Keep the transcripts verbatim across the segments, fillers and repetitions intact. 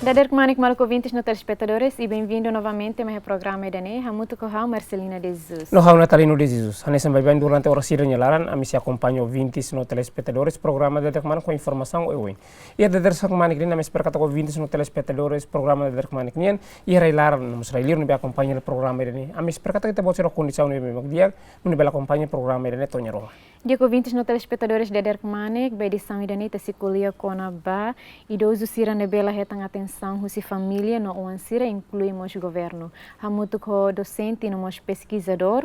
Dader kmanek maluk ouvintes no telespetadores, e benvindu novamente mai iha programa ida-ne'e, hamutuk ho ha'u Marcelina de Jesus. No ha'u Natalino de Jesus. Hanesan baibain durante oras ida nia laran, ami sei akompaña ouvintes no telespetadores programa Dader kmanek ho informasaun oioin. Iha dadeer-saan kmanek nian, ami espera katak ouvintes no telespetadores programa Dader kmanek nian, iha rai-laran no mós rai-liur ne'ebé akompaña programa ida-ne'e, ami espera katak ita-boot sira kondisaun ne'ebé mak di'ak, nune'e bele akompaña programa ida-ne'e to'o nia ruma. Di'ak ouvintes no telespetadores, dader kmanek, ba edisaun ida-ne'e ita sei ko'alia kona-ba idozu sira ne'ebé la hetan atensaun husi família no oan sira, inklui mós governu. Hamutuk ho dosente no mós peskizadór,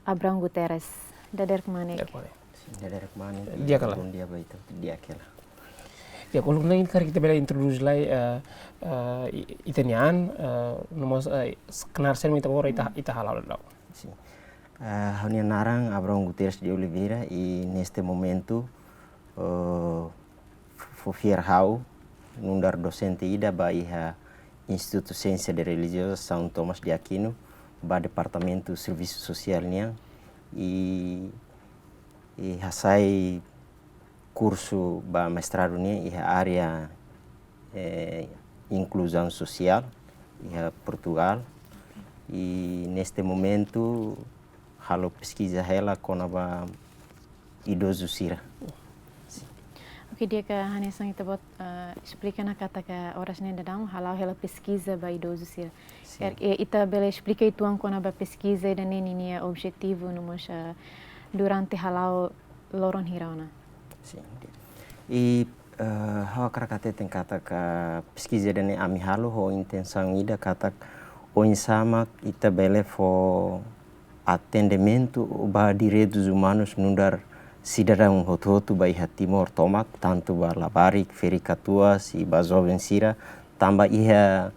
Abraão Guterres. Dader kmanek. Dader kmanek. Sin, dader kmanek. Di'ak hela. Bondia ba ita, di'ak hela. Ya, kalau nang karik ita bele introdús lai, eh, eh, i-, ita-nia an, eh, no mós, eh, s-, knaar saida mak ita agora ita, ita hala'o daudaun. Sin. Eh, ha'u-nia naran Abraão Guterres de Oliveira, i neste momento, eh, fó fiar ha'u nu'udar dosente ida ba iha Instituto Ciência de Religiosa São Tomás de Aquino, ba Departamentu Servisu Sosiál nian, i, i hasai kursu ba mestradu nian iha área, eh, inkluzaun sosiál iha Portugal. I neste momento halo peskiza hela kona-ba idozu sira. Oke, di'ak, hanesan ita-boot, eh, esplika ona katak oras ne'e daudaun hala'o hela peskiza ba idozu sira. Sin. Karik, eh, ita bele esplika uitoan kona-ba peskiza ida-ne'e ninia objetivu no mós, eh, durante hala'o loron hira ona? Sin. I, eh, ha'u hakarak hateten katak peskiza ida-ne'e ami halo ho intensaun ida katak oinsá mak ita bele fó atendimentu ba direitus umanus nu'udar sidadaun hotu-hotu ba iha Timor tomak, tantu ba labarik, ferik-katuas, i ba joven sira, tanba iha,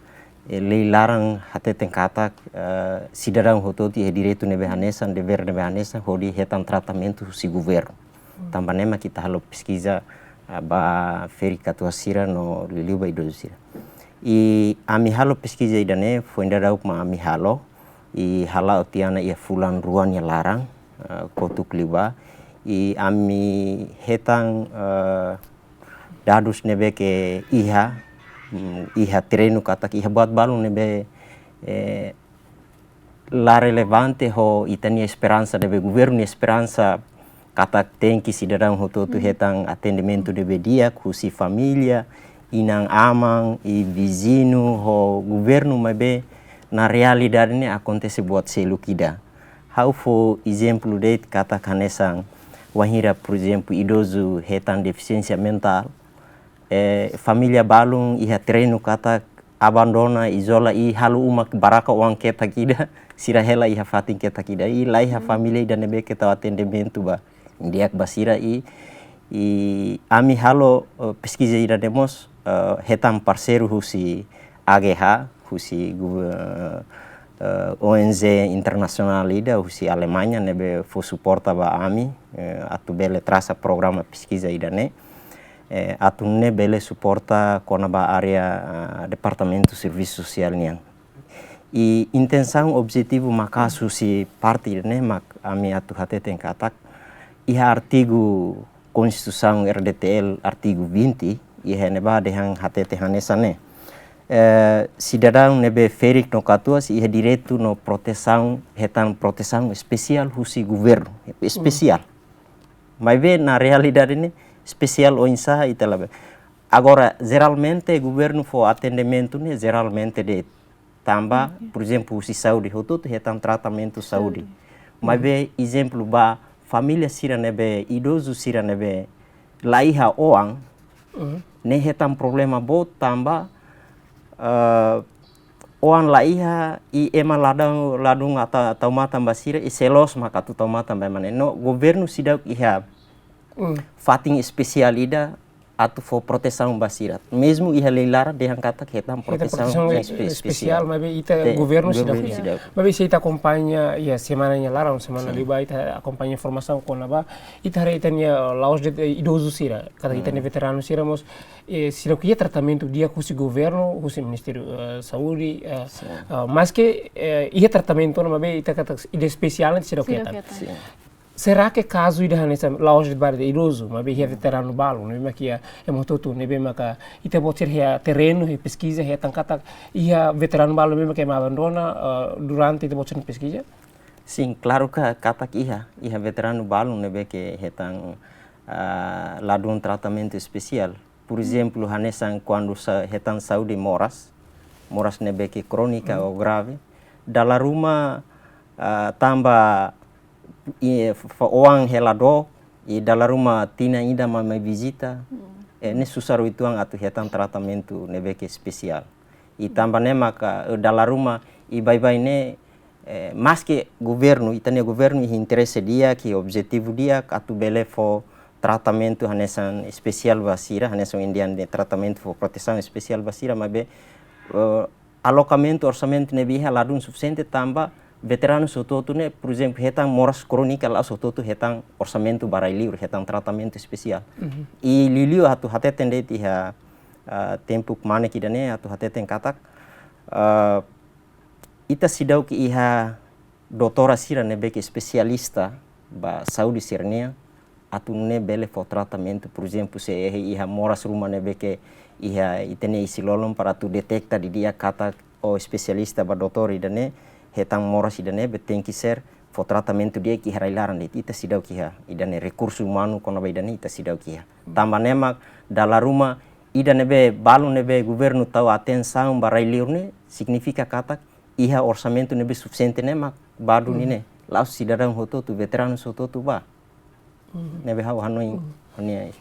eh, lei laran hateten katak, eh, sidadaun hotu-hotu iha direitu ne'ebé hanesan, devér ne'ebé hanesan, hodi hetan tratamentu husi governu. Tanba ne'e mak ita halo peskiza, ah, ba ferik-katuas sira no liuliu ba idozu sira. I ami halo peskiza ida-ne'e, foin daudauk mak ami halo, i hala'o tiha ona iha fulan rua nia laran, eh, kotuk liubá. I ami hetan, eh, dadus ne'ebé ke iha, mm, iha terrenu katak iha buat balun ne'ebé, eh, la relevante ho ita-nia esperansa, ne'ebé governu nia esperansa katak tenke sidadaun hotu-hotu hetan atendimentu ne'ebé di'ak husi família, inan-aman, i viziñu ho governu, maibé na realidade ne'e akontese buat seluk ida. Ha'u fó ezemplu de'it katak hanesan wainhira, por ezemplu, idozu hetan defisiénsia mentál, eh, família balun iha terrenu katak abandona, izola, i halo uma baraka oan ketak ida, sira hela iha fatin ketak ida, i la iha família ida ne'ebé ke tau atendimentu ba, di'ak ba sira, i, i ami halo, eh, peskiza ida-ne'e mós, eh, hetan parseiru husi A G H, husi gu-, eh, eh, O N G internasionál ida, husi Alemaña, ne'ebé fó suporta ba ami, eh, atu bele trasa programa peskiza ida-ne'e, eh, atu nune'e bele suporta kona-ba área, ah, Departamentu Servisu Sosiál nian. I intensaun, objetivu maka'as husi parte ne'e mak ami atu hateten katak iha artigu Konstituisaun R D T L artigu vinte, iha ne'ebá dehan hateten hanesan ne'e. Eh, sidadaun ne'ebé ferik no katuas iha direitu no protesaun, hetan protesaun espesiál husi governu, espesiál. Maibé na realidade ne'e espesiál oinsá ita labele. Agora, jeralmente, governu fó atendimentu ne'e jeralmente de'it, tanba, por ezemplu, husi saúde, hotu-hotu hetan tratamentu saúde. Maibé, ezemplu, ba família sira ne'ebé, idozu sira ne'ebé la iha oan, ne'e hetan problema boot tanba, eh, oan la iha, i ema ladún, ladún atu tau matan ba sira, i sira loos maka atu tau matan ba ema ne'e. No governu seidauk iha fatin espesiál ida atu fó protesaun ba sira. Mezmu iha lei laran dehan katak hetan protesaun espe-, espesiál, maibé ita governu seidauk iha. Maibé se ita akompaña, iha semana nia laran, semana liubá ita akompaña informasaun kona-ba, ita haree ita-nia, eh, la'ós de'it, eh, idozu sira, katak ita-nia veteranu sira mós, eh, seidauk iha tratamentu di'ak husi governu, husi Ministériu, eh, Saúde, eh, eh, maske, eh, iha tratamentu ona, maibé ita katak ida espesiál ne'e seidauk hetan. Seidauk hetan. Será que kazu ida hanesan la'ós de'it ba idozu, maibé iha veteranu balu, ne'ebé mak iha ema hotu-hotu, ne'ebé maka ita-boot sira iha terrenu, iha peskiza, hetan katak iha veteranu balu ne'ebé mak ema abandona, eh, durante ita-boot sira peskiza? Sin, klaru ka, katak iha, iha veteranu balu ne'ebé ke hetan, ah, ladún tratamentu espesiál. Porezemplu, hanesan kuandu sa-, hetan saúde moras, moras ne'ebé ke krónika ou grave, dala ruma, ah, tanba i, fa-, oan hela dook, i dala ruma tinan ida mak mai vizita, eh, ne'e susar uitoan atu hetan tratamentu ne'ebé ke espesiál. I tanba ne'e maka, eh, dala ruma, i baibain ne'e, eh, maske governu, ita-nia governu iha interese di'ak, iha objetivu di'ak, atu bele fó tratamentu hanesan espesiál ba sira, hanesan ohin dehan dehan tratamentu fó protesaun espesiál ba sira, maibé, eh, alokamentu orsamentu ne'ebé iha ladún sufisiente tanba veteranu hotu-hotu ne'e, porezemplu, hetan moras krónika la'ós hotu-hotu hetan orsamentu ba rai-liur, hetan tratamentu espesiál. I liuliu atu hateten de'it iha, ah, tempu kmanek ida-ne'e atu hateten katak, ah, ita seidauk iha doutór sira ne'ebé ke espesialista ba saúde sira-nian, atu nune'e bele fó tratamentu, porezemplu, se iha, iha moras ruma ne'ebé ke iha ita-nia isin-lolon para atu deteta didi'ak katak o espesialista ba doutór ida-ne'e, hetan moras ida-ne'e, be tenke ser fó tratamentu di'ak iha rai-laran de'it, ita seidauk iha, ida-ne'e rekursu umanu kona-ba ida-ne'e ita seidauk iha. Tanba ne'e mak dala ruma ida ne'ebé balu ne'ebé governu tau atensaun ba rai-liur ne'e, signifika katak iha orsamentu ne'ebé sufisiente ne'e mak ba duni ne'e. La'ós sidadaun hotu-hotu, veteranu hotu-hotu ba. Ne'ebé ha'u hanoin, hanoin.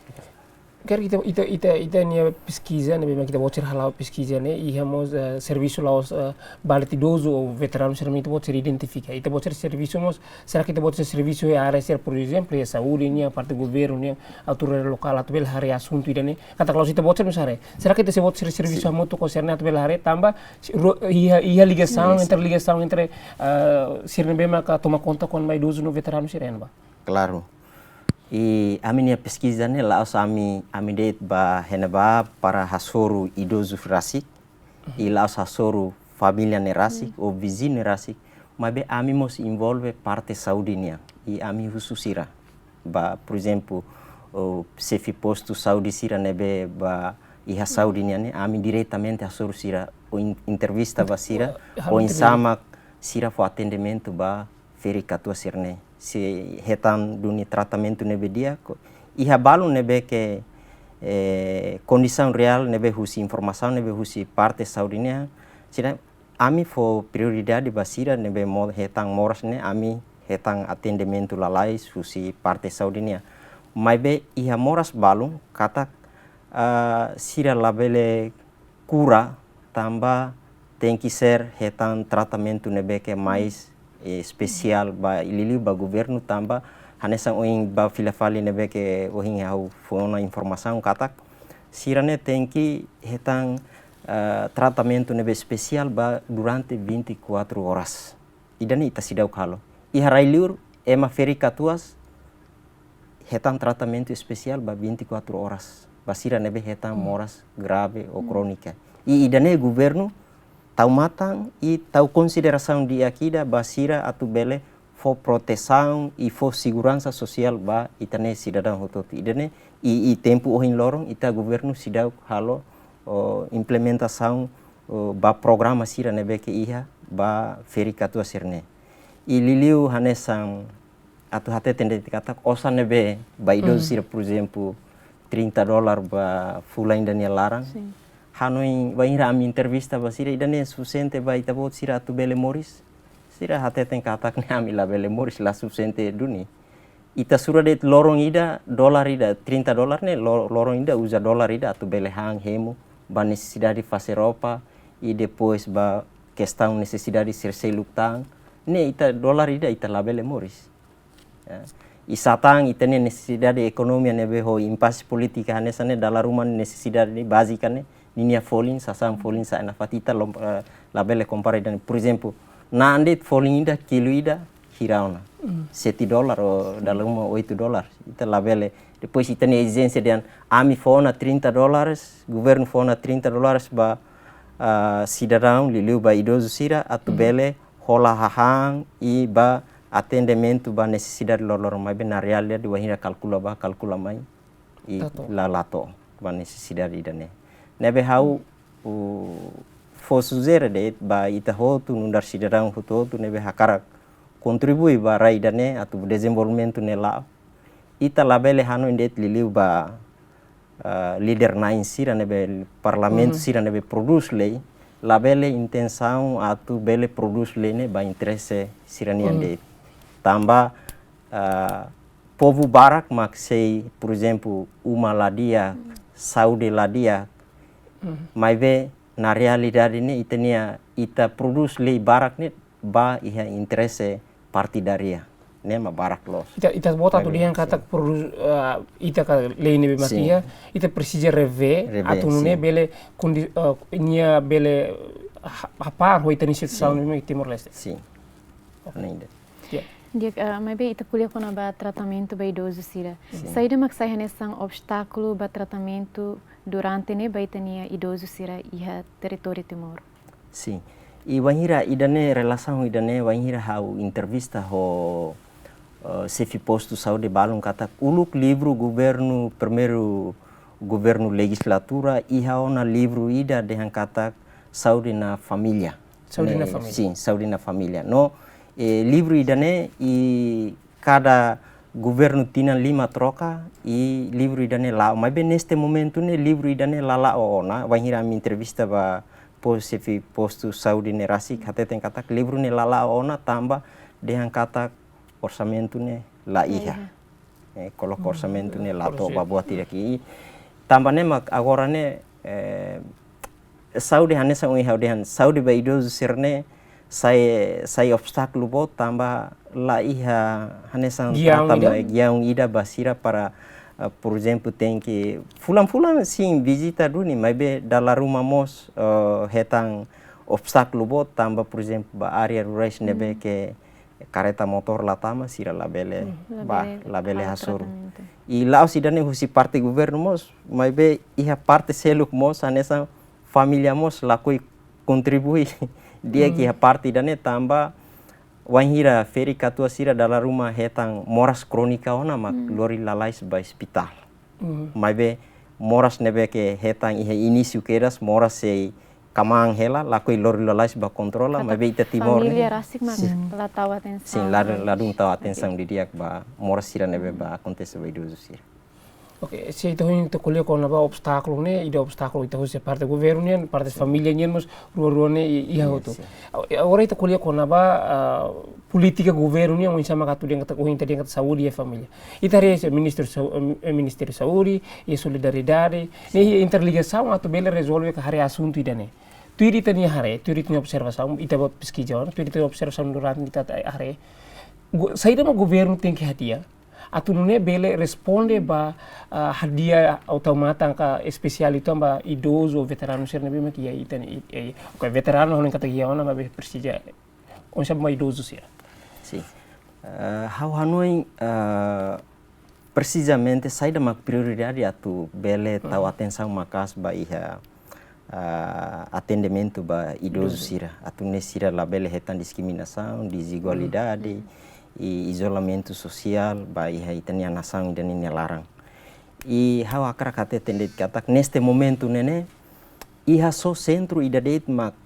Karik ita, ita, ita, ita-nia peskiza, ne'ebé mak ita-boot sira hala'o peskiza ne'e, iha mós, eh, servisu la'ós, eh, ba de'it idozu ou veteranu sira mak ita-boot sira identifika. Ita-boot sira servisu mós, será que ita-boot sira servisu iha área sira, porezemplu, iha saúde nian, parte governu nian, autoridade lokál, atu bele haree asuntu ida-ne'e, katak la'ós ita-boot sira mós haree. Será que ita-boot sira servisu hamutuk ho sira-ne'e atu bele haree, tanba, si-, ro-, iha, iha ligasaun, interligasaun entre, ah, sira ne'ebé maka toma konta kona-ba idozu no veteranu sira-nian ba? Klaru. I ami-nia peskiza ne'e la'ós ami, ami de'it ba iha ne'ebá para hasoru idozu rasik, i la'ós hasoru família ne'e rasik, ou viziñu ne'e rasik, maibé ami mós envolve parte saúde nian. I ami husu sira. Ba, porezemplu, o xefe postu saúde sira ne'ebé ba iha saúde nian ne'e, ami diretamente hasoru sira, ou in-, entrevista ba sira, ou oinsá mak sira fó atendimentu ba ferik-katuas sira-ne'e. Se hetan duni tratamentu ne'ebé di'ak, iha balu ne'ebé ke, eh, kondisaun reál ne'ebé husi informasaun ne'ebé husi parte saúde nian, sira, ami fó prioridade ba sira ne'ebé mo-, hetan moras ne'e, ami hetan atendimentu lalais husi parte saúde nian. Maibé iha moras balu katak, ah, sira labele kura tanba tenke ser hetan tratamentu ne'ebé ke mais, eh, espesiál ba liuliu ba governu tanba hanesan ohin ba fila fali ne'ebé ke ohin ha'u fó ona informasaun katak sira-ne'e tenke hetan, eh, tratamentu ne'ebé espesiál ba durante vinte e quatro horas. Ida-ne'e ita seidauk halo. Iha rai-liur, ema ferik-katuas hetan tratamentu espesiál ba vinte e quatro horas. Ba sira ne'ebé hetan moras grave ou krónika. I ida-ne'e governu tau matan i tau konsiderasaun di'ak ida ba sira atu bele fó protesaun i fó seguransa sosiál ba ita-nia sidadaun hotu-hotu. Ida-ne'e i, i tempu ohin loron ita governu seidauk halo, o, implementasaun, o, ba programa sira ne'ebé ke iha ba ferik-katuas sira-ne'e. I liuliu hanesan atu hateten de'it katak osan ne'ebé ba idozu sira, porezemplu, trinta dolar ba fulan ida nia laran. Sin. Hanoin bainhira ami entrevista ba sira, ida-ne'e sufisiente ba ita-boot sira atu bele moris? Sira hateten katak ne'e ami labele moris, la sufisiente duni. Ita sura de'it loron ida, dolar ida, trinta dolar ne'e, lo-, loron ida uza dolar ida atu bele han hemu, ba nesesidade fase roupa, i depois ba kestaun nesesidade sira seluk tan. Ne'e ita dolar ida ita labele moris. Ya. I sá tan ita-nia nesesidade ekonomia ne'ebé ho impase polítika hanesan ne'e dala ruma nesesidade bázika ne'e, ninia folin, sasán folin sa'e nafatin ita lom-, eh, labele kompara de'it. Porezemplu, na'an de'it folin ida, kilu ida, hira ona? Sete dolar ou dala ruma oito dolar. Ita labele. Depois ita-nia ezijénsia dehan ami fó ona trinta dólares, governu fó ona trinta dólares ba, ah, sidadaun, liuliu ba idozu sira, atu bele hola hahán i ba atendimentu ba nesesidade loroloron, maibé na realidade wainhira kalkula bá, kalkula mai, i la to'o. La to'o ba nesesidade ida-ne'e. Ne'ebé ha'u, uh, fó sujere de'it ba ita hotu, nu'udar sidadaun hotu-hotu ne'ebé hakarak kontribui ba rai ida-ne'e atu dezenvolvimentu ne'e la'o. Ita labele hanoin de'it liuliu ba, uh, líder-na'in sira ne'ebé, parlamentu sira ne'ebé prodús lei, labele intensaun atu bele prodús lei ne'e ba interese sira-nian de'it. Tanba, ah, povu barak mak sei, por ezemplu, uma la di'ak, saúde la di'ak, maibé na realidade ne'e ita-nia, ita prodús lei barak ne'e ba iha interese partidária, ne'e mak barak loos. Ita, ita-boot atu dehan katak prodús, ah, ita ka lei ne'ebé mak iha, ita presiza revee, atu nune'e bele kondi-, ah, nia bele ha-, hapar ho ita-nia situasaun ne'e Timor-Leste. Sin. Oke. Ne'e ida. Ya. Di'ak, ah, maibé ita ko'alia kona-ba tratamentu ba idozu sira. Sin. Saida mak sai hanesan obstákulu ba tratamentu durante ne'e ba ita-nia idozu sira iha territóriu Timor? Sin. I wainhira ida-ne'e, relasaun ida-ne'e, wainhira ha'u entrevista ho, eh, xefe postu saúde balun katak uluk livru governu, primeiru governu lejislatura, iha ona livru ida dehan katak Saúde na Família. Saúde na Família. Sin, Saúde na Família. No, eh, livru ida-ne'e i kada governu tinan lima troka i livru ida-ne'e la'o. Maibé neste momentu ne'e livru ida-ne'e la la'o ona. Wainhira ami entrevista ba pos-, xefe postu saúde ne'e rasik hateten katak livru ne'e la la'o ona tanba dehan katak orsamentu ne'e la iha. La iha. Eh, koloka orsamentu ne'e la to'o ba buat ida-ne'e. Tanba ne'e mak agora ne'e, eh, saúde hanesan ohin ha'u dehan, saúde ba idozu sira-ne'e sai, sai obstákulu boot tanba la iha hanesan giaun ida ba sira para, eh, por ezemplu, tenke fulan-fulan sin vizita duni, maibé dala ruma mós, eh, hetan obstákulu boot tanba, por ezemplu, ba área rurais ne'ebé ke kareta motór la tama, sira labele ba, labele hasoru. I la'ós ida-ne'e husi parte governu mós, maibé iha parte seluk mós, hanesan família mós lakohi kontribui di'ak iha parte ida-ne'e tanba wainhira ferik-katuas sira dala ruma hetan moras krónika ona mak lori lalais ba ospitál. Maibé moras ne'ebé ke hetan iha inísiu kedas, moras sei kamaan hela, lakohi lori lalais ba kontrola, maibé ita Timor ne'e. Família rasik mak la tau atensaun. Sin, la, ladún tau atensaun didi'ak ba moras sira ne'ebé ba akontese ba idozu sira. Oke, se ita ohin ita ko'alia kona-ba obstákulu ne'e, ida obstákulu ita husi parte governu nian, parte família nian mós rua-rua ne'e i-, iha hotu. Agora ita ko'alia kona-ba, ah, polítika governu nian, oinsá mak atu dehan katak, ohin ita dehan katak saúde i família. Ita haree Ministériu Sau-, eh, Ministériu Saúde, i Solidariedade, ne'e interligasaun atu bele rezolve ka haree asuntu ida-ne'e. Tuir ita-nia haree, tuir ita-nia observasaun, ita-boot peskiza ona, tuir ita-nia observasaun durante ita haree. Go-, saida mak governu tenke hadi'a atu nune'e bele responde ba, ah, hadi'a tau matan ka espesiál ida ba idozu ou veteranu sira ne'ebé mak iha ita-nia, eh, eh, oke, veteranu hanoin katak iha ona maibé presiza oinsá ba idozu sira. Sin. Eh, ha'u hanoin, eh, presizamente saida mak prioridade atu bele tau atensaun maka'as ba iha, ah, atendimentu ba idozu sira. Atu nune'e sira labele hetan diskriminasaun, dezigualdade, i izolamentu sosiál ba iha ita-nia nasaun ida-ne'e nia laran. I ha'u hakarak hateten de'it katak neste momentu ne'e ne'e, iha só sentru ida de'it mak,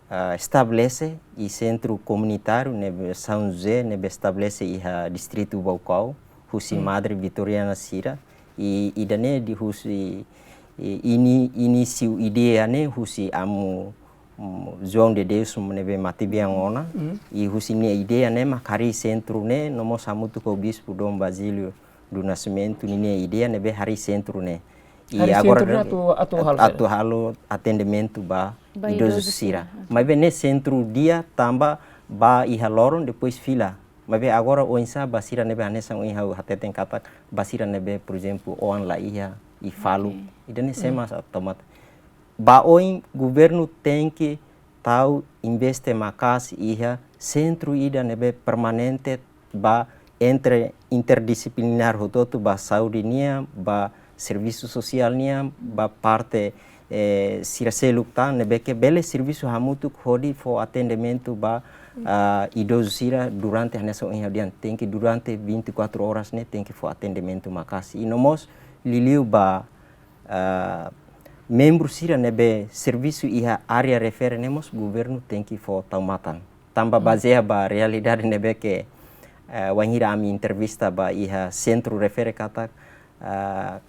ah, estabelese, i sentru komunitáriu ne'ebé São José ne'ebé estabelese iha distritu Baucau, husi Madre Vitoriana sira, i ida-ne'e husi, i, ini-, inísiu ideia ne'e husi amu, mm, João de Deus ne'ebé matebian ona, i husi nia ideia ne'e mak harii sentru ne'e, no mós hamutuk ho Bispu Dom Basílio do Nascimento ninia ideia ne'ebé harii sentru ne'e. I agora sentru ne'e atu, atu halo, atu halo atendimentu ba idozu sira. Maibé ne'e sentru di'ak tanba ba iha loron depois fila. Maibé agora oinsá ba sira ne'ebé hanesan ohin ha'u hateten katak ba sira ne'ebé, por ezemplu, oan la iha i faluk. Ida-ne'e sé mak atu tau matan. Ba oin governu tenke tau investe maka'as iha sentru ida ne'ebé permanente ba entre interdisiplinár hotu-hotu ba saúde nian, ba servisu sosiál nian, ba parte, eh, sira seluk tan ne'ebé ke bele servisu hamutuk hodi fó atendimentu ba, ah, idozu sira durante hanesan ohin ha'u dehan tenke durante vinte e quatro horas ne'e tenke fó atendimentu maka'as. I no mós liuliu ba, ah, membru sira ne'ebé servisu iha área refere ne'e mós governu tenke fó tau matan. Tanba bazeia ba realidade ne'ebé ke, eh, wainhira ami entrevista ba iha sentru refere katak, ah,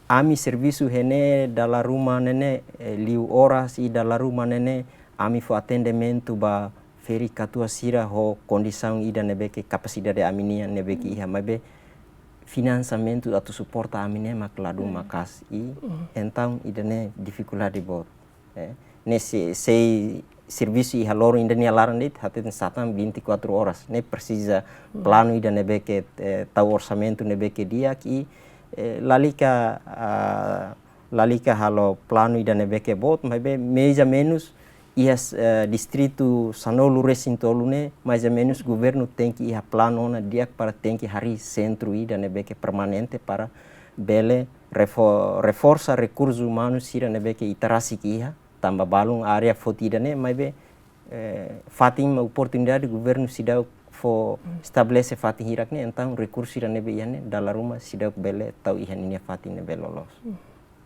ami servisu iha ne'e dala ruma ne'e ne'e, eh, liu oras i dala ruma ne'e ne'e ami fó atendimentu ba ferik-katuas sira ho kondisaun ida ne'ebé ke kapasidade ami-nian ne'ebé ke iha maibé finansamentu atu suporta ami ne'e mak ladún maka'as i entaun ida-ne'e difikuldade boot. Eh, ne'e se, sei servisu iha loron ida-ne'e laran de'it, hateten satan vinte e quatro horas. Ne'e presiza planu ida ne'ebé ke, eh, tau orsamentu ne'ebé ke di'ak i, eh, lalika, ah, lalika halo planu ida ne'ebé ke boot, maibé mais ou menus iha, eh, distritu sanulu-resin-tolu ne'e, mais ou menus governu tenke iha planu ona di'ak para tenke harii sentru ida ne'ebé ke permanente para bele refo-, reforsa rekursu umanu sira ne'ebé ke ita rasik iha, tanba balun área foti ida-ne'e, maibé, eh, fatin oportunidade governu seidauk fó estabelese fatin hirak ne'e, entaun rekursu sira ne'ebé iha ne'e, dala ruma seidauk bele tau iha ninia fatin ne'ebé loloos.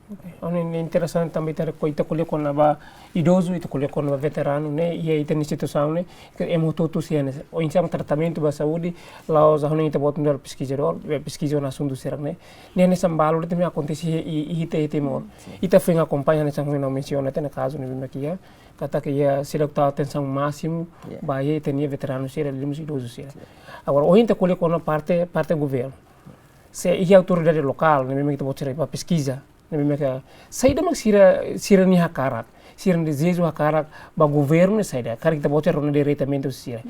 Oke. Ha'u hanoin interesante tanba ita ko-, ita ko'alia kona-ba idozu, ita ko'alia kona-ba veteranu ne'e, iha ita-nia situasaun ne'e, ke ema hotu-hotu sei iha ne'e. Oinsá mak tratamentu ba saúde, la'ós ha'u hanoin ita-boot nu'udar peskizadór, eh, peskiza ona asuntu sira-ne'e. Ne'e hanesan balu de'it mak akontese iha, iha, iha Timor. Ita foin akompaña hanesan ha'u hanoin mensiona tiha ona kazu ne'ebé mak iha, katak iha seidauk tau atensaun másimu ba iha ita-nia veteranu sira, liuliu mós idozu sira. Agora, ohin ita ko'alia kona parte, parte governu. Se iha autoridade lokál, ne'ebé mak ita-boot sira ba peskiza, ne'ebé mak saida mak sira, sira-nia hakarak, sira-nia dezeju hakarak ba governu ne'e saida, karik ita-boot sira rona diretamente husi sira.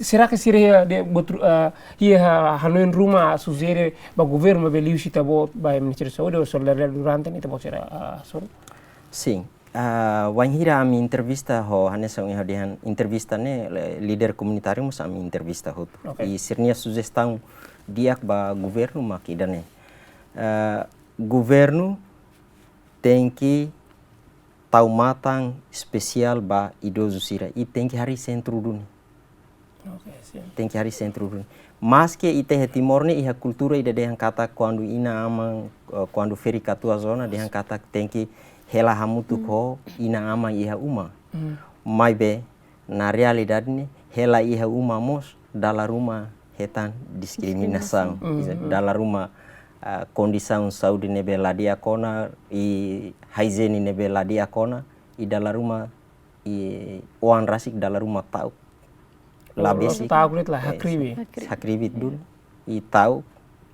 Será ke sira iha de-, buat, ah, iha ha-, hanoin ruma sujere ba governu maibé liuhusi ita-boot ba Ministériu Saúde ou Solidariedade durante ne'e ita-boot sira, ah, hasoru? Sin. Ah, wainhira ami entrevista ho, hanesan ohin ha'u dehan entrevista ne'e, le-, líder komunitáriu mós ami entrevista hotu. Oke. I sira-nia sujestaun di'ak ba governu mak ida-ne'e. Ah, governu tenke tau matan espesiál ba idozu sira i tenke harii sentru duni. Oke, siap. Tenke harii sentru duni. Maske ita iha Timor ne'e iha kultura ida dehan katak kuandu inan-aman, eh, kuandu ferik-katuas ona dehan katak tenke hela hamutuk ho inan-aman iha uma. Maibé, na realidade ne'e, hela iha uma mós dala ruma hetan diskriminasaun. Diskriminasaun. Dala ruma, ah, kondisaun saúde ne'ebé la di'ak ona, i hijiene ne'ebé la di'ak ona, i dala ruma, i oan rasik dala ruma ta'uk. La besik. Ta'uk de'it la, eh, hakribi. Hakribi. Hakribi duni. I ta'uk,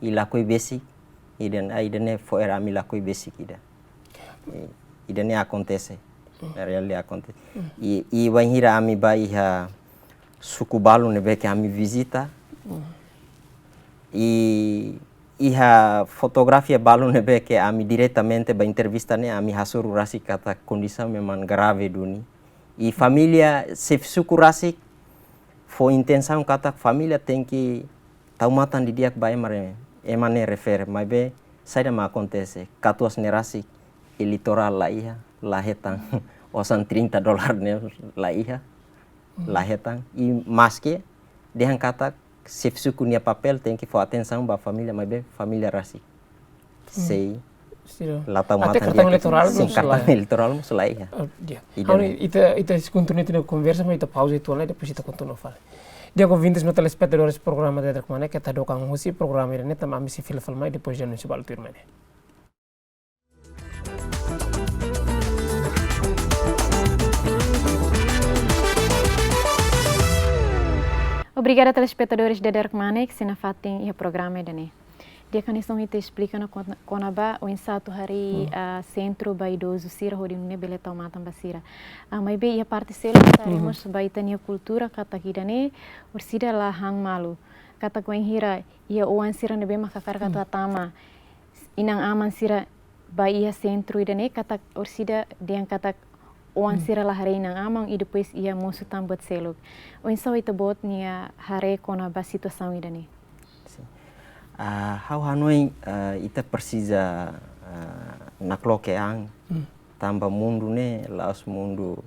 i lakohi besik. Ida-ne'e, ah, ida-ne'e fo'er ami lakohi besik ida. I, ida-ne'e akontese. Na realidade akontese. I, i wainhira ami ba iha suku balu ne'ebé ke ami vizita. I iha fotografia balu ne'ebé ke ami diretamente ba entrevista ne'e ami hasoru rasik katak kondisaun memang grave duni. I família, xefe suku rasik fó intensaun katak família tenke tau matan didi'ak ba ema re-, ema ne'e refere, maibé saida mak akontese, katuas ne'e rasik eleitorál la iha, la hetan, osan trinta dolar ne'e la iha, la hetan, i maske dehan katak xefe suku nia papél tenke fó atensaun ba família, maibé família rasik sei la tau matan di'ak. Até kartaun eleitorál mós la iha. Sin, kartaun eleitorál mós la iha. Ah, di'ak. Ida-ne'e. Agora ita, ita sei kontinua ita-nia konversa, maibé ita pauza uitoan lai, depois ita kontinua fali. Di'ak, ouvintes no telespetadores programa Dader Kmanek, keta hadook an husi programa ida-ne'e, tanba ami sei fila fali mai depois de anúnsiu balu tuirmai ne'e. Obrigada, telespetadores Dader Kmanek, sei nafatin iha programa ida-ne'e. Di'ak, hanesan ohin ita esplika ona kon-, kona-ba oinsá atu harii, ah, sentru ba idozu sira hodi nune'e bele tau matan ba sira. Ah, maibé iha parte seluk ita haree mós ba ita-nia kultura katak ida-ne'e orsida la han malu. Katak wainhira iha oan sira ne'ebé mak hakarak atu hatama inan-aman sira ba iha sentru ida-ne'e katak orsida dehan katak oan sira la haree inan-aman i depois iha mosu tan buat seluk. Oinsá ita-boot nia haree kona-ba situasaun ida-ne'e? Sin. Ah, ha'u hanoin, ah, ita presiza, ah, nakloke an Tanba mundu ne'e, la'ós mundu,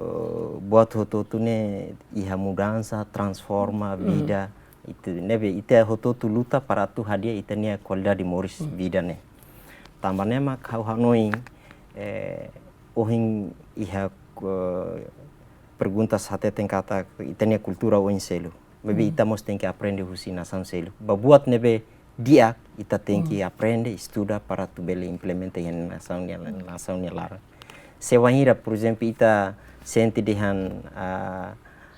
eh, buat hotu-hotu ne'e iha mudansa, transforma vida. Ita, ne'ebé ita hotu-hotu luta para atu hadi'a ita-nia kualidade moris vida ne'e. Tanba ne'e mak ha'u hanoin, eh, ohin iha, eh, pergunta hateten katak ita-nia kultura oin seluk. Maibé ita mós tenke aprende husi nasaun seluk. Ba buat ne'ebé di'ak, ita tenke aprende, estuda para atu bele implementa iha nasaun nia, nasaun nia laran. Se wainhira, por ezemplu, ita sente dehan, ah,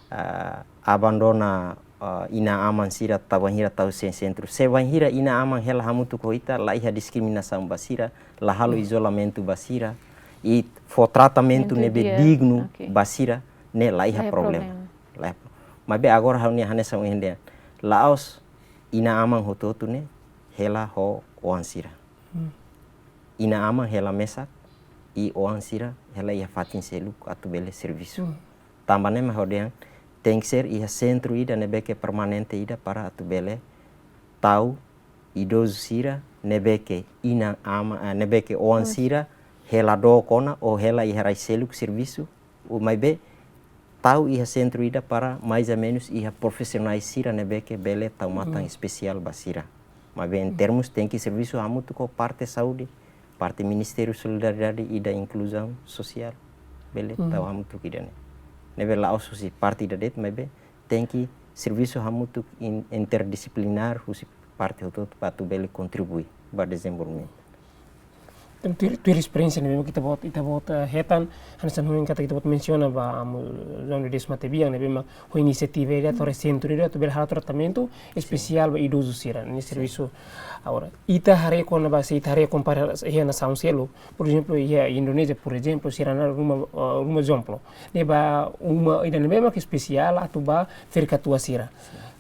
ah, abandona, ah, inan-aman sira, tau wainhira tau sen-, sentru. Se wainhira inan-aman hela hamutuk ho ita, la iha diskriminasaun ba sira, la halo izolamentu ba sira, i fó tratamentu ne'ebé dignu ba sira, ne'e la iha problema. La iha problema. Maibé agora ha'u-nia hanesan ohin dehan, la'ós inan-aman hotu-hotu ne'e hela ho oan sira. Inan-aman hela mesak, i oan sira hela iha fatin seluk atu bele servisu. Tanba ne'e mak ha'u dehan, tenke ser iha sentru ida ne'ebé ke permanente ida para atu bele tau idozu sira ne'ebé ke inan-ama, eh, ne'ebé ke oan sira hela dook ona ou hela iha rai seluk servisu, ou maibé tau iha sentru ida para mais ou menus iha profisionais sira ne'ebé ke bele tau matan espesiál ba sira. Maibé em termos tenke servisu hamutuk ho parte saúde, parte Ministériu Solidariedade ida Inkluzaun Sosiál, bele tau hamutuk ida-ne'e. Ne'ebé la'ós husi parte ida de'it, maibé tenke servisu hamutuk in-, interdisiplinár husi parte hotu-hotu para atu bele kontribui ba dezenvolvimentu. Entaun, tuir, tuir esperiénsia ne'ebé mak ita-boot, ita-boot, eh, hetan, hanesan ohin katak ita-boot mensiona ba amu João de Deus matebian, ne'ebé mak ho inisiativa ida, atu sentru ida, atu bele halo tratamentu espesiál ba idozu sira, ne'e servisu. Agora, ita haree kona-ba, se ita haree kompara iha nasaun seluk, por ezemplu, iha Indonézia, por ezemplu, sira-nia ruma, eh, ruma jomplo. Ne'e ba uma ida ne'ebé mak espesiál atu ba ferik-katuas sira.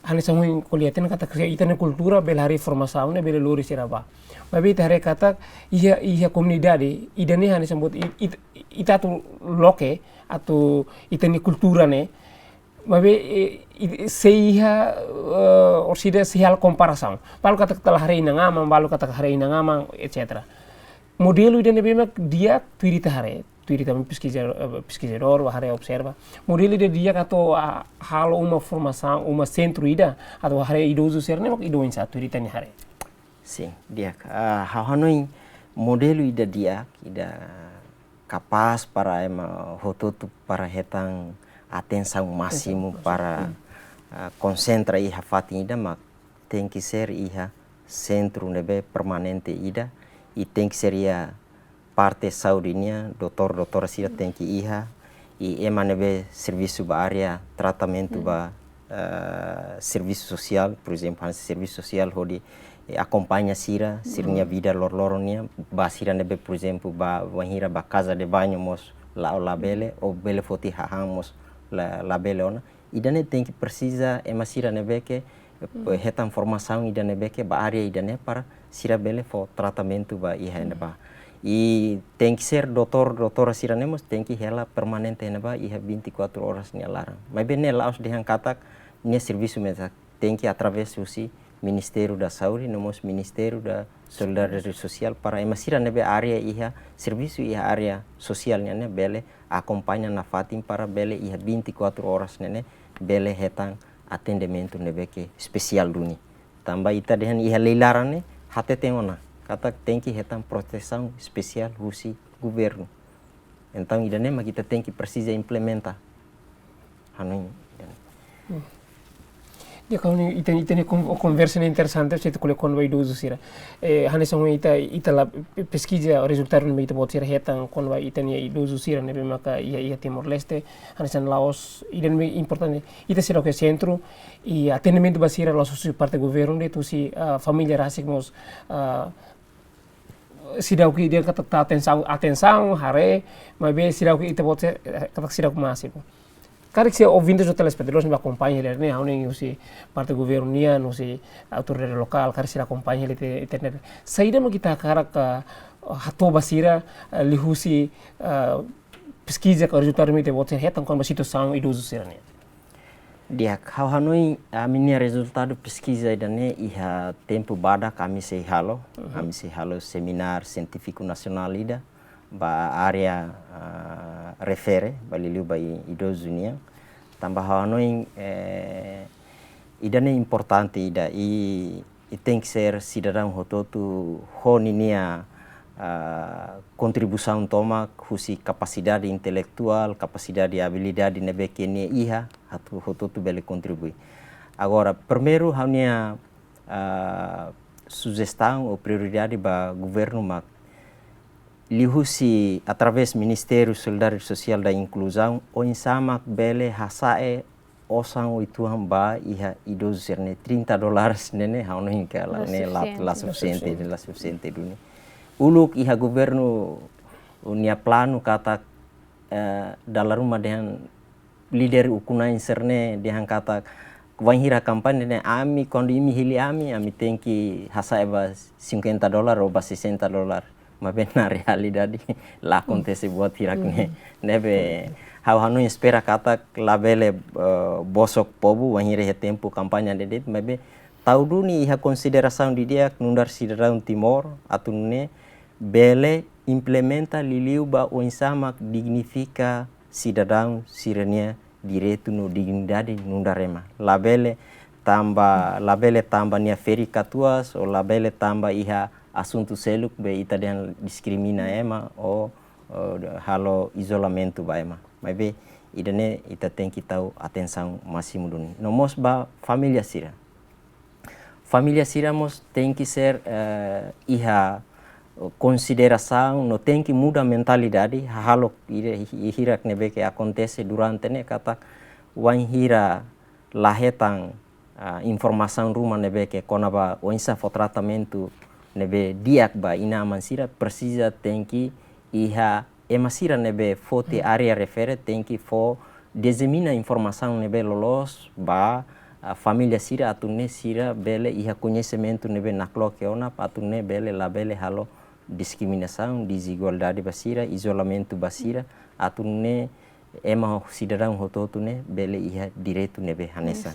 Hanesan ohin ko'alia tiha ona katak ita-nia kultura bele haree formasaun ne'e bele lori sira ba. Maibé ita haree katak iha, iha komunidade ida-ne'e hanesan buat i-, it-, ita atu loke atu ita-nia kultura ne'e. Maibé, eh, i-, sei iha, eh, orsida sei halo komparasaun. Balu katak ita la haree inan-aman, balu katak haree inan-aman, et cetera. Modelu ida ne'ebé mak di'ak tuir ita haree, tuir ita peskiza, eh, peskizadór, ba haree observa. Modelu ida di'ak atu, ah, halo uma formasaun, uma sentru ida, atu haree idozu sira-ne'e mak ida oinsá tuir ita-nia haree. Sin, di'ak. Ah, ha'u hanoin modelu ida di'ak, ida kapás para ema hotu-hotu para hetan atensaun másimu, para, ah, konsentra iha fatin ida mak tenke ser iha sentru ne'ebé permanente ida, i tenke ser iha parte saúde nian, doutór, doutora sira tenke iha, i ema ne'ebé servisu ba área tratamentu ba, eh, servisu sosiál, por ezemplu, hanesan servisu sosiál hodi, eh, akompaña sira, sira-nia vida loroloron nian, ba sira ne'ebé, por ezemplu, ba, wainhira ba casa de banho mós la'o labele, ou bele foti hahán mós la, labele ona. Ida-ne'e tenke presiza ema sira ne'ebé ke, eh, hetan formasaun ida ne'ebé ke ba área ida-ne'e para sira bele fó tratamentu ba iha ne'ebá. I tenke ser doutór, doutora sira-ne'e mós tenke hela permanente ne'ebá iha vinte e quatro horas nia laran. Maibé ne'e la'ós dehan katak nia servisu mesak, tenke através husi Ministériu da Saúde, no mós Ministériu da Solidariedade Sosiál para ema sira ne'ebé área iha servisu iha área sosiál nian ne'e bele akompaña nafatin para bele iha vinte e quatro horas ne'e bele hetan atendimentu ne'ebé ke espesiál duni. Tanba ita dehan iha lei laran ne'e hateten ona katak tenke hetan protesaun espesiál husi governu. Entaun, ida-ne'e mak ita tenke presiza implementa. Hanoin ida-ne'e. Hmm. Di'ak, ha'u hanoin ita, ita-nia kon-, konversa ne'e interesante, se ita ko'alia kona-ba idozu sira. Eh, hanesan ita, ita la pe-, peskiza rezultadu ne'ebé ita-boot sira hetan kona-ba ita-nia idozu sira ne'ebé maka iha, iha Timor-Leste, hanesan la'ós, ida-ne'e importante. Ita seidauk iha sentru, i atendimentu ba sira la'ós husi parte governu de'it, husi, ah, família rasik mós, ah, seidauk ida katak tau atensaun, atensaun, haree, maibé seidauk ita-boot sira, eh, katak seidauk masif. Karik se ouvintes no telespetadores ne'ebé akompaña hela ne'e, ha'u hanoin husi parte governu nian, husi autoridade lokál, karik sira akompaña hela ita-nia, ita-nia. Saida mak ita hakarak, eh, hato'o ba sira, eh, liuhusi, eh, peskiza ka rezultadu ne'ebé ita-boot sira hetan kona-ba situasaun idozu sira-ne'e. Di'ak, ha'u hanoin ami-nia rezultadu peskiza ida-ne'e iha tempu badak ami sei halo, ami sei halo seminár sientífiku nasionál ida, ba área, ah, refere, ba liuliu ba i-, idozu nian. Tanba ha'u hanoin, eh, ida-ne'e importante ida i, i tenke ser sidadaun hotu-hotu ho ninia, ah, kontribuisaun tomak husi kapasidade intelektuál, kapasidade abilidade ne'ebé ke nia iha, atu hotu-hotu bele kontribui. Agora, primeiru, ha'u-nia, ah, sujestaun ou prioridade ba governu mak liuhusi através Ministériu Solidariedade Sosiál no Inkluzaun, oinsá mak bele hasa'e osan uitoan ba iha idozu sira-ne'e, trinta dólares ne'e ne'e, ha'u hanoin katak la, ne'e la, sufisiente. La sufisiente, la sufisiente duni. Uluk iha governu nia planu katak, eh, dala ruma dehan líder ukun-na'in sira-ne'e dehan katak, wainhira kampaña ne'e, ami, kuandu imi hili ami, ami tenke hasa'e ba cinquenta dólar ou ba sessenta dólar. Maibé na realidade la akontese buat hirak ne'e. Ne'ebé ha'u hanoin espera katak labele, eh, bosok povu wainhira iha tempu kampaña de'it, maibé tau duni iha konsiderasaun didi'ak nu'udar sidadaun Timor, atu nune'e bele implementa liuliu ba oinsá mak dignifika sidadaun sira-nia direitu no dignidade nu'udar ema. Labele tanba, labele tanba nia ferik katuas, ou labele tanba iha asuntu seluk be ita dehan diskrimina ema, ou, ou halo izolamentu ba ema. Maibé ida-ne'e ita tenke tau atensaun másimu duni. No mós ba família sira. Família sira mós tenke ser, eh, iha konsiderasaun no tenke muda mentalidade, hahalok ida hi-, hirak ne'ebé ke akontese durante ne'e katak wainhira la hetan, ah, informasaun ruma ne'ebé ke kona-ba oinsá fó tratamentu ne'ebé di'ak ba inan-aman sira, presiza tenke iha ema sira ne'ebé foti área refere tenke fó dizemina informasaun ne'ebé loloos ba, ah, família sira atu nune'e sira bele iha koñesimentu ne'ebé nakloke ona atu nune'e bele labele halo diskriminasaun, dezigualdade ba sira, izolamentu ba sira, atu nune'e ema sidadaun hotu-hotu ne'e bele iha direitu ne'ebé hanesan.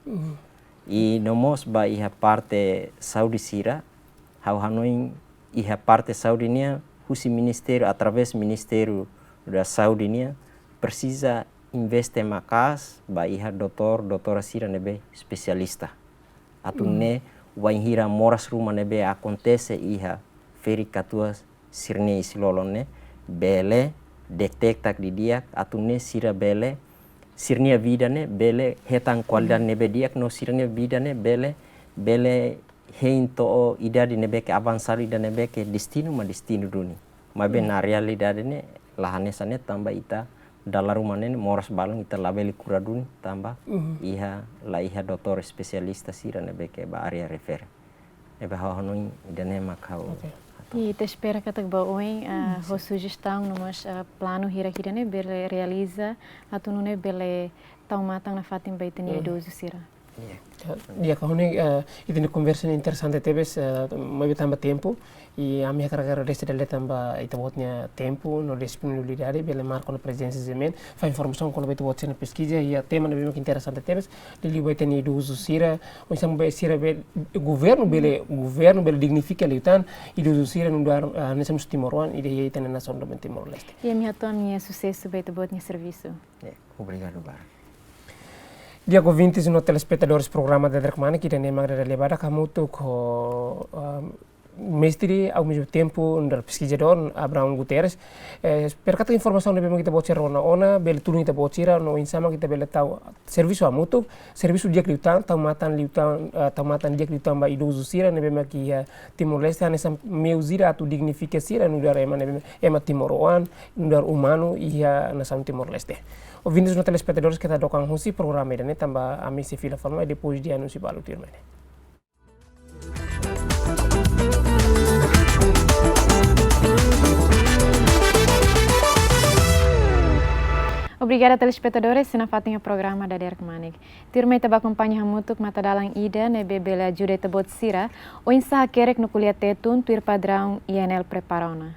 Hanesan. I no mós ba iha parte saúde sira, ha'u hanoin iha parte saúde nian husi ministériu, através Ministériu da Saúde nian, presiza investe maka'as ba iha doutór, doutora sira ne'ebé espesialista. Atu nune'e wainhira moras ruma ne'ebé akontese iha ferik katuas sira-nia isin-lolon ne'e bele deteta didi'ak, atu nune'e sira bele, sira-nia vida ne'e bele hetan kualidade ne'ebé di'ak no sira-nia vida ne'e bele, bele hein to'o idade ne'ebé ke avansadu, idade ne'ebé ke destinu mak destinu duni. Maibé na realidade ne'e la hanesan ne'e tanba ita dala ruma ne'e moras balun ita labele kura duni tanba iha, la iha doutór espesialista sira ne'ebé ke ba área refere. Ne'ebé ha'u hanoin ida-ne'e mak ha'u. Oke. Atu. I ita espera katak ba oin, ah, ho sujestaun no mós, ah, planu hirak ida-ne'e bele realiza, atu nune'e bele tau matan nafatin ba ita-nia idozu sira. Iya. Ya, ha'u hanoin, eh, ita-nia konversa ne'e interesante tebes, eh, maibé tanba tempu, i ami hakarak agradese dala ida tanba ita-boot nia tempu no disponibilidade, bele marka ona prezensa G M N, fó informasaun kona-ba ita-boot sira-nia peskiza, i tema ne'ebé mak interesante tebes, liuliu ba ita-nia idozu sira, oinsá mak sira be, governu bele, governu bele dignifika liután idozu sira nu'udar, ah, hanesan mós timoroan, ida iha ita-nia nasaun doben Timor-Leste. I ami hato'o ami-nia susesu ba ita-boot nia servisu. Ya, obrigadu barak. Di'ak ouvintes no telespetadores programa Dader Kmanek, ida-ne'e mak dada leba hamutuk ho, ah, mestre, ao mesmo tempo, nu'udar peskizadór, Abraão Guterres. Eh, espera katak informasaun ne'ebé mak ita-boot sira rona ona, bele tulun ita-boot sira, no oinsá mak ita bele tau servisu hamutuk, servisu di'ak liután, tau matan liután, eh, tau matan di'ak liután ba idozu sira ne'ebé mak iha Timor-Leste, hanesan meiu sira atu dignifika sira nu'udar ema ne'ebé, ema timoroan, nu'udar umanu iha nasaun Timor-Leste. Ouvintes no telespetadores, keta dook an husi programa ida-ne'e tanba ami sei fila fali mai depois de anúnsiu balu tuirmai ne'e. Obrigada, telespetadores, sira nafatin iha programa Dader Kmanek. Tuirmai ita bá akompaña hamutuk matadalan ida ne'ebé bele ajuda ita-boot sira oinsá hakerek no ko'alia Tetun tuir padraun I N L prepara ona.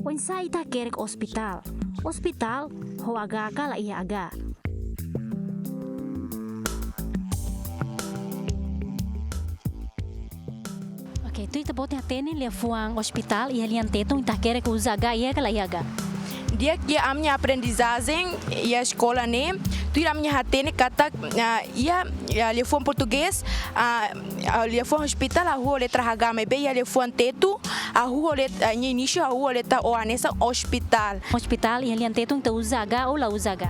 Oinsá ita hakerek ospitál? Ospitál ho H ka la iha H? Oke, Tuir ita-boot nia hatene, liafuan ospitál iha lian Tetun ita hakerek uza H ka lae H? Di'ak, iha ami-nia aprendizajen iha eskola ne'e, tuir ami-nia hatene katak, ah, iha, iha liafuan portugés, ah, ah, liafuan hospital hahú ho letra H, maibé iha liafuan Tetun hahú ho let-, ah, nia inísiu hahú ho letra O hanesan ospitál. Ospitál iha lian Tetun ita uza H ou la uza H?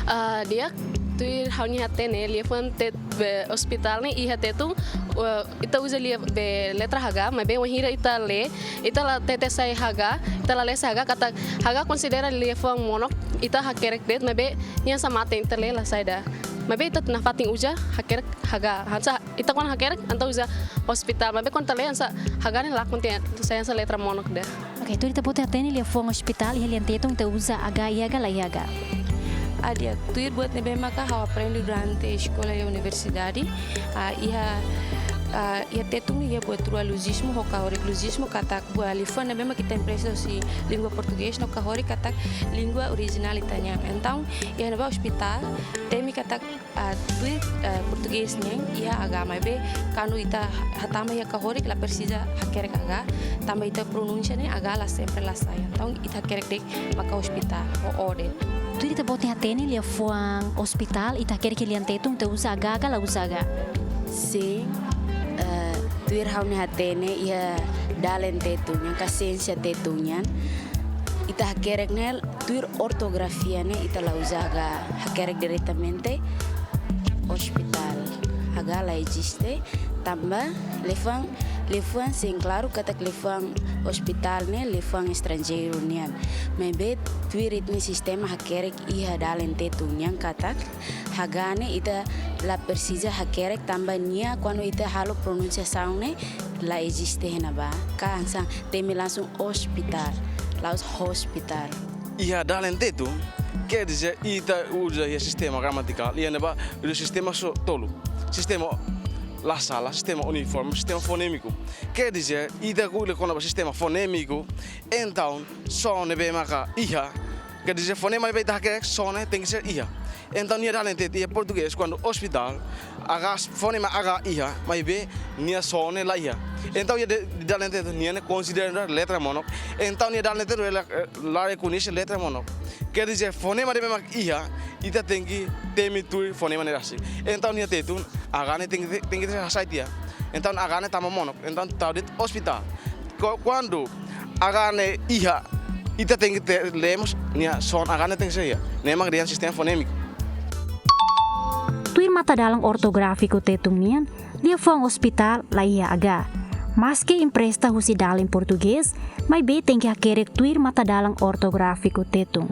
Ah, di'ak, tuir ha'u-nia hatene, liafuan Tet-, be, ospitál ne'e iha Tetun, eh, ita uza lia-, be, letra H, maibé wainhira ita lee, ita la hatete sai H, ita la lee sai H, katak H konsidera liafuan monok, ita hakerek de'it, maibé nia hanesan mate, ita lee la sai ida. Maibé ita nafatin uza, hakerek H, hanesan ita kuandu hakerek, entaun uza ospitál, maibé kuandu ita lee hanesan H ne'e lakon tiha, sai hanesan letra monok ida. Oke, tuir ita-boot nia hatene, liafuan ospitál iha lian Tetun ita uza H iha ka lae H? Ah, di'ak, tuir buat ne'ebé maka ha'u aprende durante eskola iha universidade, ah, iha, ah, iha Tetun iha buat rua lojizmu ho kahori'ak. Lojizmu katak buat liafuan ne'ebé maka ita empresta husi língua portugés no kahori'ak katak língua orijinál ita-nian. Entaun, iha ne'ebá ospitál, temi katak, ah, tuir, ah, portugés nian iha H, maibé kuandu ita hatama iha kahori'ak la presiza hakerek H, tanba ita pronúnsia ne'e H la sempre la sai. Entaun ita hakerek de'it maka ospitál ho O de'it. Tuir ita-boot nia hatene, liafuan ospitál ita hakerek iha lian Tetun ita uza H ka la uza H? Sin, eh, tuir ha'u-nia hatene iha dalen Tetun nian ka siénsia Tetun nian, ita hakerek ne'e tuir ortografia ne'e ita la uza H, hakerek diretamente ospitál. H la eziste, tanba liafuan, liafuan sin klaru katak liafuan ospitál ne'e liafuan estranjeiru nian. Maibé tuir ita-nia sistema hakerek iha dalen Tetun nian katak H ne'e ita la presiza hakerek tanba nia kuandu ita halo pronunsiasaun ne'e la eziste iha ne'ebá. Ka hanesan temi langsung ospitál, la'ós hospitál. Iha dalen Tetun, quer dizer, ita uza iha sistema gramatikál, iha ne'ebá uza sistema só tolu. Sistema la sala, sistema uniforme, sistema fonémiku. Quer dizer, ita ko'alia kona-ba sistema fonémiku, entaun, son ne'ebé maka iha, quer dizer, fonema ne'ebé ita hakerek son ne'e tenke ser iha. Entaun, iha dalen Tetun, iha portugés, kuandu ospitál, H, fonema H iha, maibé nia son ne'e la iha. Entaun, iha de-, dalen Tetun, nia ne'e konsidera letra monok. Entaun, iha dalen Tetun, la, eh, la rekoñese letra monok. Quer dizer, fonema ne'ebé mak iha, ita tenke temi tuir fonema ne'e rasik. Entaun, iha Tetun, H ne'e tenke, tenke hasai tiha. Entaun, H ne'e tama monok. Entaun, tau de'it ospitál. Ku-, kuandu H ne'e iha, ita tenke te-, lee mós nia son H ne'e tenke ser iha. Ne'e mak dehan sistema fonémiku. Tuir matadalan ortográfiku Tetun nian, liafuan ospitál la iha H. Maske empresta husi dalen portugés, maibé tenke hakerek tuir matadalan ortográfiku Tetun.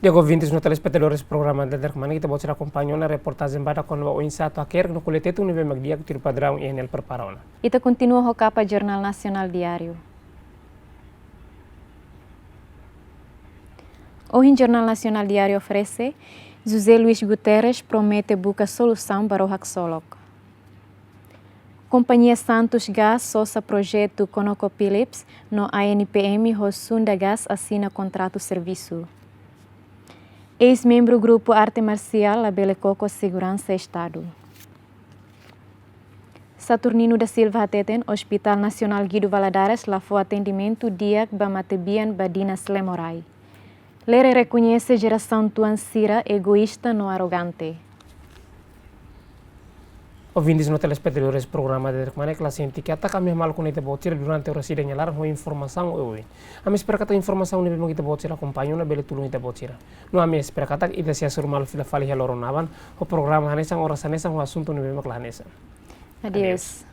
Di'ak, ouvintes no telespetadores programa Dader Kmanek, ita-boot sira akompaña ona reportajen badak kona-ba oinsá atu hakerek no ko'alia Tetun ne'ebé mak di'ak tuir padraun I N L prepara ona. Ita kontinua ho kapa Jornál Nasionál Diáriu. Ohin Jornál Nasionál Diáriu oferese, José Luís Guterres promete buka solusaun ba ró haksolok. Kompañia Santos Gas sosa projetu ConocoPhillips no A N P M ho Sunda Gas asina kontratu servisu. Eis-membru grupu arte marsiál labele koko seguransa Estadu. Saturnino da Silva hateten Hospital Nasionál Guido Valadares la fó atendimentu di'ak ba matebian ba Dinas Lemorai. Lere rekoñese jerasaun tuan sira egoísta no arrogante. Ouvintes no telespetadores programa Dader Kmanek, la sente katak ami hamaluk ona ita-boot sira durante oras ida nia laran ho informasaun oioin. Ami espera katak informasaun ne'ebé mak ita-boot sira akompaña ona bele tulun ita-boot sira. No ami espera katak ita sei hasoru malu fila fali iha loron aban ho programa hanesan, oras hanesan, ho asuntu ne'ebé mak la hanesan. Adeus. Adeus.